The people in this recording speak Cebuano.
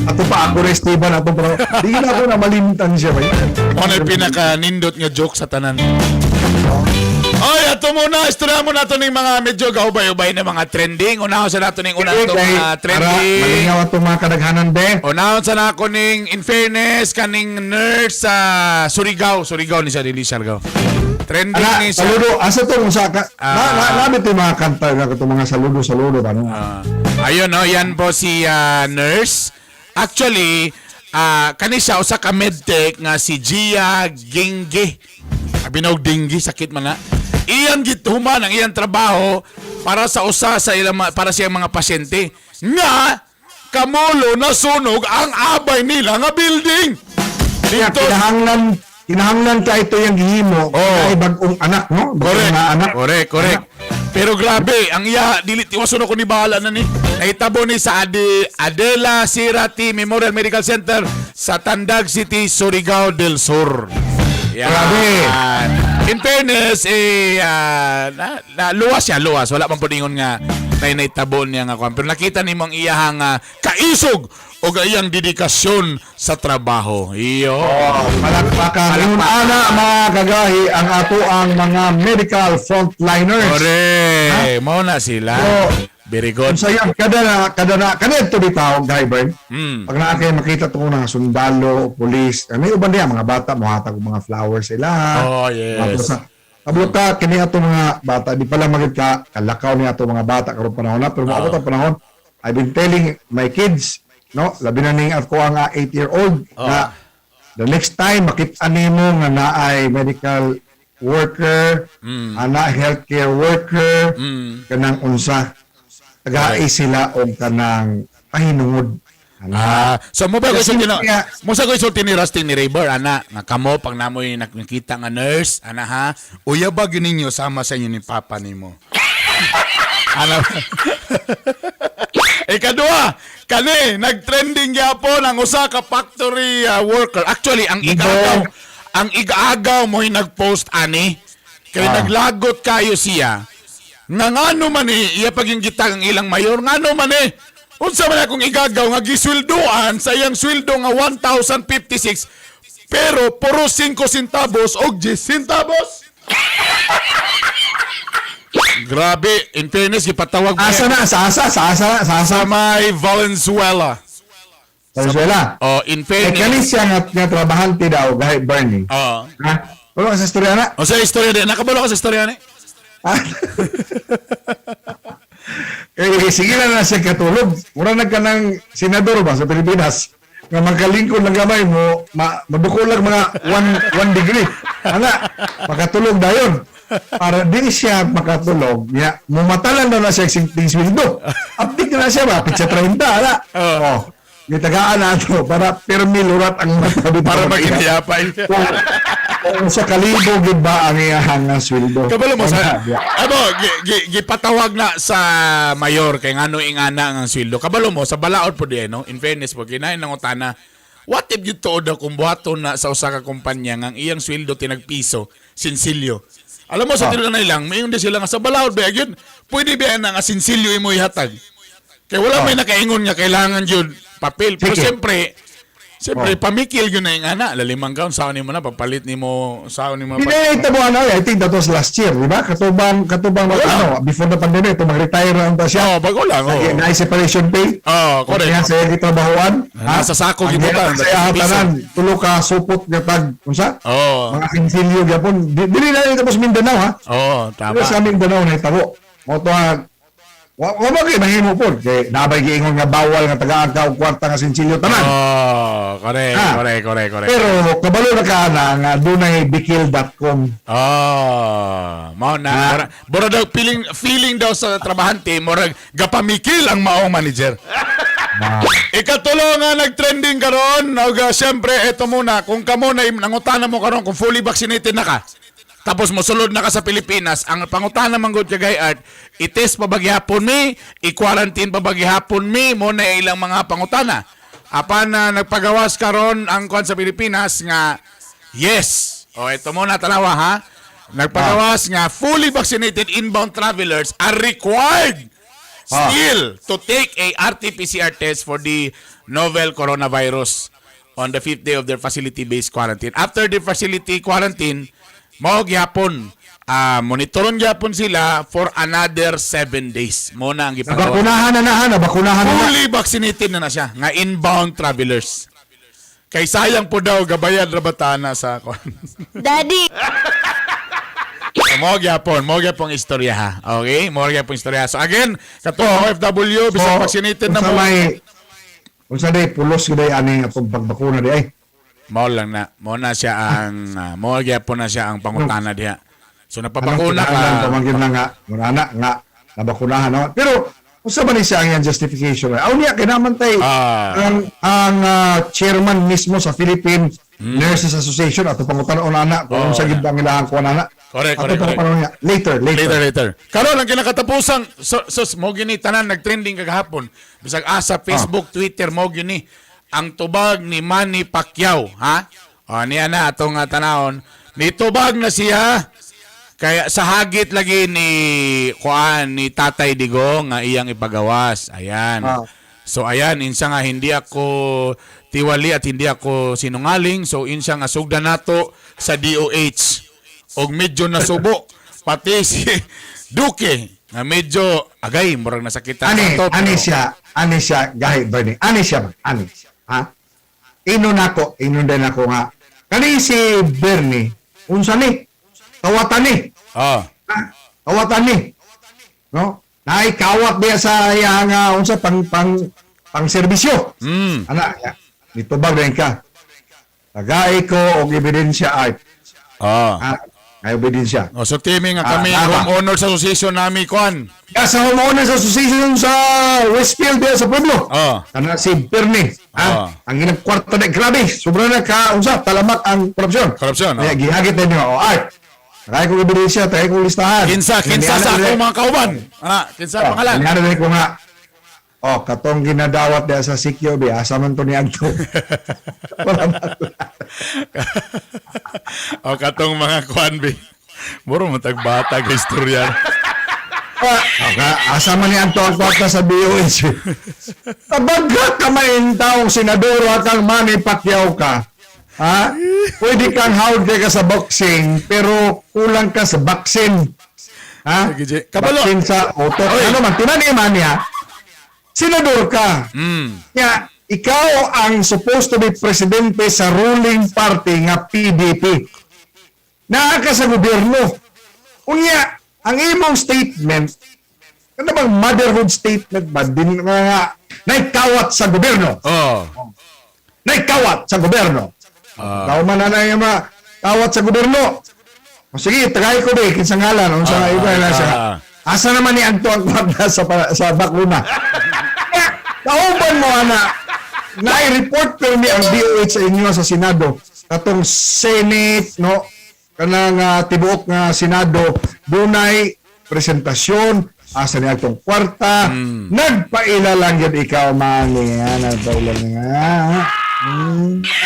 Ato pa ako Esteban ato pa. Di na ako na malimtan siya ba. Mo na pinaka-nindot nga joke sa tanan. Oy, ato muna, istorya mo na to ning mga medyo gaubay-ubay na mga trending. Unahon sa nato ning unang Kay, to mga para trending. malingaw ato mga kadaghanan be. Unahon sa nako ning in fairness kaning nurse sa Surigao, Surigao ni siya dili Siargao. Trending Ana, ni siya. saludo. Asa to kung sa ka, na namin ito yung mga kanta nga itong mga saludo saludo ba no? Ah, ayun no, yan po si nurse. Actually, kani siya usa ka medtech nga si Gia Gingge. Abi na og dinggi sakit man na. Iyang gituman ang iyang trabaho para sa usa sa ilang para sa iyang mga pasyente nga kamulo nasunog ang abay nila nga building. Kaya Dito kinahanglan kinahanglan ka ito yung gihimo Oo. ay bagong anak no? Bagong Correct. nga anak. Correct. Pero grabe, ang iya dili tiwason ako ni bahala na ni. Nahitabo ni sa Adela Sirati Memorial Medical Center sa Tandag City, Surigao del Sur. Yan. Grabe. In fairness, eh, luwas siya, luwas. Wala man pud ingon nga nay naitabo niya nga kwan. Pero nakita nimo ang iyahang kaisog o iyang dedikasyon sa trabaho. Iyo. Palakpakan. Ngayon, ana mga kagahi ang ato ang mga medical frontliners. Correct. Mao na sila. So, Very good. kung sayang kada na kada ito bitaw guy Bern. Pag naa kay makita to nga sundalo, pulis, may uban diya mga bata mohatag og mga flowers sila. Oh, yes. Tapos, kabalo ka kini ato mga bata di pala magid ka kalakaw ni ato mga bata karon panahon na pero moabot ang panahon. I've been telling my kids no, labi na ning ako ang 8-year-old na the next time makita nimo nga naay medical worker, ana healthcare worker, kanang unsa tagai sila og kanang pahinungod. Ana. Ah, so mo ba ko Kasi isulti na? kaya- Mo sa ko isulti ni Rusty ni Rayber ana nga kamo pag namoy nakita nga nurse ana ha. Uya ba gyud ninyo sama sa inyo ni papa nimo? Ana. Ikaduha, kani nagtrending gyapon ang usa ka factory worker. Actually, ang igaagaw mo'y nagpost ani. Kay naglagot kayo siya. Nga ngano man eh, iya pag yung gitag ang ilang mayor, ngano man eh. Unsa man akong igagaw nga gisweldoan sa iyang sweldo nga 1,056 pero puro 5 centavos og 10 centavos. Grabe, in fairness, gipatawag mo Asa na sa asa sa asa na sa asa sa may Valenzuela. Venezuela. Oh, in Eh kani fairness. siya nga trabahante daw guy Bernie. Oh. Ha? Wala ka sa istorya na. O sa istorya din, nakabalo ka sa istorya ni? Ah. Eh, sige na na siya katulog. Mura na ka ng senador ba sa Pilipinas? Nga magkalingkod lang gamay mo, madukol lang mga 1 degree. Ana, makatulog dayon. Para di siya makatulog, ya, mumatalan daw na siya ting sweldo. Update na siya ba? Pitsa 30, ala. Oo. Oh. Gitagaan na ito para pirmi lurat ang mata. Para maghinayapay. Kung sa kalibo gid ba ang iyahang nga sweldo. Kabalo mo sa Ana, ya. Abo gipatawag na sa mayor kay ngano ingana ang sweldo. Kabalo mo sa balaod po di no. In fairness po kinain ng utana. What if you tuod daw kung buhaton na sa usa ka kumpanya nga ang iyang sweldo tinag piso, sinsilyo. Alam mo sa tinuod na lang, mayon di sila nga sa balaod ba gyud. Pwede ba na nga sinsilyo imo ihatag? Kay wala may nakaingon nga kailangan jud papel. Pero Sige. siyempre pamikil gyud na yung ana. Lalimang kaon saon nimo na papalit nimo saon nimo. Hindi na ito ano, I think that was last year, di ba? Katubang, ano, before the pandemic, ito mag-retire na ta siya. Oh, bago lang. Oh. Na separation pay. Oh, correct. Kaya sa iyang gitrabahoan. Nasa sako Ang gibutan, sa iyang piso. tanan, tulo ka supot nga tag, unsa? Oo. Mga sinsilyo gyapon. Dili na ito sa Mindanao ha. Oo, tama. Dili sa Mindanao na itabo. Mo to ha, wa ba kay mahimo pod kay nabay giingon nga bawal nga tagaan ka og kwarta nga sinsilyo tanan. Oh, correct, correct. Pero kabalo na ka na nga dunay bikil.com. Oh, mao na. Mura daw feeling feeling daw sa trabahante, murag gapamikil ang maong manager. Ikatulo nga nagtrending karon, og siyempre eto muna, kung kamo na nangutana mo karon kung fully vaccinated na ka. Tapos mosulod na ka sa Pilipinas, ang pangutana man gud kay Art, i-test pa ba gihapon mi, i-quarantine pa ba gihapon mi, mo na ilang mga pangutana. Apan na nagpagawas karon ang kwan sa Pilipinas nga yes. O ito muna tanawa ha. Nagpagawas nga fully vaccinated inbound travelers are required Still to take a RT-PCR test for the novel coronavirus on the fifth day of their facility-based quarantine. After the facility quarantine, mao gyapon monitoron gyapon sila for another 7 days. Mo na ang gipagawa. Nabakunahan na na ha, nabakunahan na na. Fully vaccinated na na siya nga inbound travelers. Kay sayang po daw gabayad ra ba na sa kon. Daddy. So, mo gyapon istorya ha. Okay? Mo gyapon istorya. So again, kato OFW bisan So, vaccinated na unsa mo. Unsa day pulos gyud ay ani atong pagbakuna di ay. Mao lang na. Mo na siya ang mo gyapon na siya ang pangutana diha. So napabakuna ka. Pamangkin na nga, muna na nga nabakunahan na. Pero unsa ba ni siya ang iyang justification? Aw niya kay naman tay ang chairman mismo sa Philippine Nurses Association ato pangutana ana kung unsa gid ba ang ilahang kuan ana. Correct, Ato correct. pangutana niya. Later, later. Later, later. Karon ang kinakatapusang so, so mo gini tanan nagtrending kagahapon. Bisag asa Facebook, Twitter mo gini ang tubag ni Manny Pacquiao, ha? O niya na atong tanawon. Nitubag na siya kaya sa hagit lagi ni kuan ni Tatay Digong nga iyang ipagawas. Ayan. So ayan, insa nga hindi ako tiwali at hindi ako sinungaling. So insa nga sugdan nato sa DOH. Og medyo nasubo pati si Duque nga medyo agay murag nasakitan Ani, na to, ani pero- siya, ani siya, gahi Bernie. Ani siya ba? Ani. Ha? Ino nako, ino din ako nga. Kani si Bernie, unsa ni? Kawatan ni. Ha? Kawatan ni. No? Naay kawat diya sa iyang unsa pang pang pang serbisyo. Ana, ya. Nitubag din ka. Tagay ko og ebidensya ay. Ha? Ay ebidensya. O, so teaming nga kami Tama. Homeowners Association nami kuan. Ya, sa homeowners association sa Westfield diya sa pueblo. Kana si Bernie, ha? Ang inang kwarta na grabe, sobra na ka unsa talamak ang korupsyon. Korupsyon, Kaya oh. gihagit na niyo. Oh, art. Tagay ko ebidensya, tagay ko listahan. Kinsa kinsa sa akong mga kauban. Ana, kinsa pangalan? Ano ko nga. Oh, katong ginadawat diya sa CQB, asa man to ni Agto. Wala ba? O katong mga kuan bi. Muro mo tagbata ga istorya. Okay, asa man ni Agto ang kwarta sa BOH. Tabagka ka man taong senador at ang Manny Pacquiao ka. Ha? Pwede kang hawd ka sa boxing, pero kulang ka sa vaccine. Ha? Sige, Jay. Kabalo. Vaccine sa utok. Oy. Ano man, tinani man niya, senador ka. Kaya, ikaw ang supposed to be presidente sa ruling party nga PDP. Naa ka sa gobyerno. Unya, ang imong statement, ano bang motherhood statement ba? Din nga, naikawat sa gobyerno. Naikawat sa gobyerno. Tao man na na yung mga kawat sa gobyerno. O sige, tagay ko ba, kinsa ngalan, unsa nga iba na siya. Asa naman ni Anto ang kwarta sa bakuna? Kauban mo ana, na-report pero ni ang DOH sa inyo sa Senado katong Senate no kanang tibuok nga Senado dunay presentasyon asa ni atong kwarta, nagpaila lang yun ikaw, Manny, nagpaila lang.